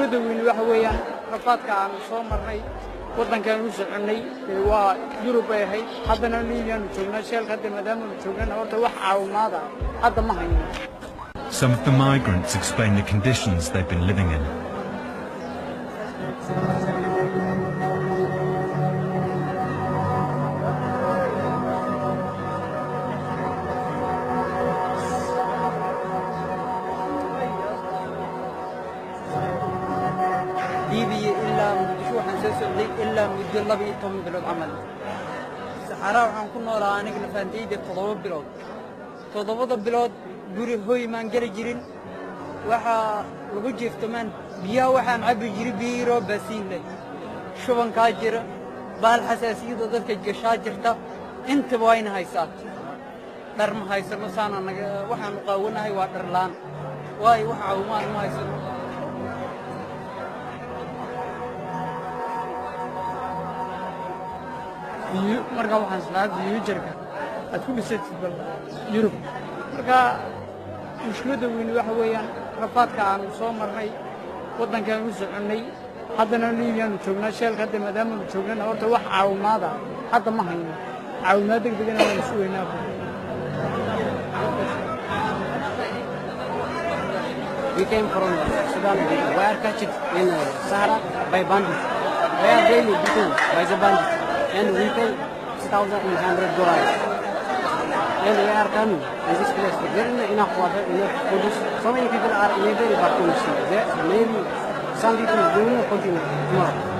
Mushkiladda weyni waxa weeyaan rafaadka aanu soo marnay. Waddankaanu u soconnay waa Yurub bay ahayd, haddana Liibiyaanu joognaa. Jeelka hadda maadaamaanu joognana, horta wax caawimaada hadda ma hayno. Some of the migrants explain the conditions they've been living in. Liibiya ilaa Muqdisho waxaan soo socday ilaa muddo 12 bilood camal. Saxaraa waxaan ku noolaa aniga lafaantayda 7 bilood. 7da bilood guri hoy maan geli jirin, waxaa lagu jiiftamaan biyaha waxaan cabbi jiray biyo baasiin leh. Shubankaa jira, bahal xasaasiyadoo dadka gashaa jirta, intaba wayna haysaa. Dhar ma haysano, saana naga waxaanu qaawanahay waa dhar la'aan, waayo wax caawimaad ma haysano. Markaa waxaan islahaa future-ka aad ku dhisatid bal Yurub. Marka mushkiladda weyni waxa weeyaan rafaadka aanu soo marnay. Waddankaanu u soconnay, haddana Liibiyaanu joognaa. Jeelka hadda maadaamaanu joognana, horta wax caawimaada hadda ma hayno. Caawimaad deg degana waanu sugaynaa. We came from Sudan. We were captured in Sahara by bandits. We are daily beaten by the bandits, and we pay $2,800. And we are coming in this place. There is not enough water, enough food. So many people are in a very bad condition. There, maybe some people will not continue tomorrow.